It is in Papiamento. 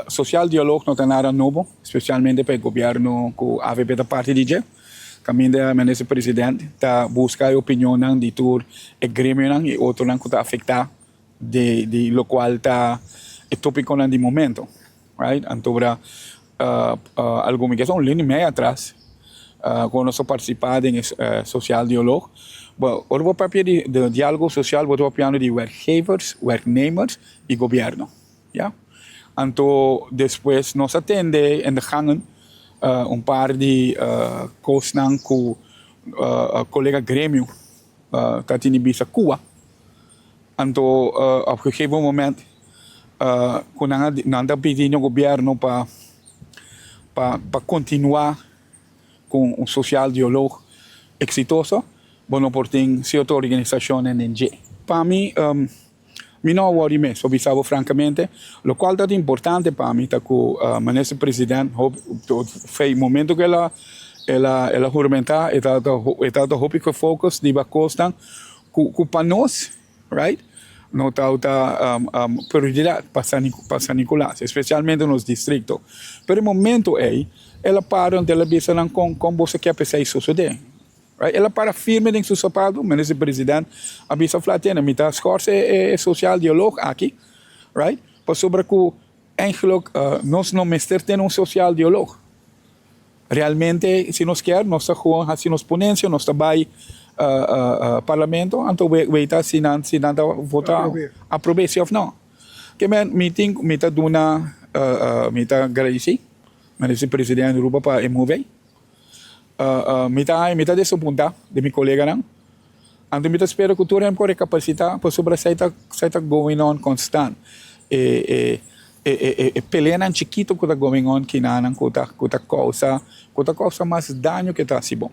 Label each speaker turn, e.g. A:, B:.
A: Social dialoog no ta nada nobo, specialmente pa e gobierno cu avp ta parti di dje. Caminda Minister President ta busca e opinionnan di tur e gremionan y otronan cu ta afecta di di locual ta e topiconan di momento, right? Anto algun mi kesa un luna y medio atras cu nos a participa den e social dialoog. Bo ora bo papia di dialogo social bo ta papiando di werkgevers, werknemers y gobierno. Ya. Anto despues nos a tende in de gangen un par di kosnan ku kolega gremio ta tini bisa Cuba. Anto op gegeven moment ku nan a nan ta pidi nos gobierno pa pa kontinua ku un social dialoog eksitoso bo no por tin sierto organisashonnan den dje. Pa mi Mi no a wòri mes, pa bisa bo frankamente. Lokual ta importante pa mi ta ku Minister President fei momento ku el a el a el a huramentá e tabata e tabata hopi gefocus riba kosnan ku ku pa nos right no tabata prioridat pa San pa San Nicolas espesialmente nos distrikto. Pero e momento ei el a para anto el a bisa nan kon kon boso ke a esei sosodé. Right? El a para firme den su zapato, Minister President a bisa Flatena, mi ta schors e social dialoog aki, right? Pasobra cu eigenlijk nos no mester tene un social dialoog. Realmente si nos kier nos ta gewoon haci nos ponencia, nos ta bay Parlamento, anto weta si nan si nan ta vota aprobe si of no. Ke men mi tin mi ta duna mi ta agradeci Minister President Aruba pa e move ey. Mi ta mi ta desapunta di mi koleganan. Anto mi ta spera ku tur hende por rekapasitá pasobra esei ta esei ta going on konstant. E e e e e peleanan chikito ku ta going on kinanan ku ta ku ta kousa ku ta kousa mas daño ke ta hasi bon.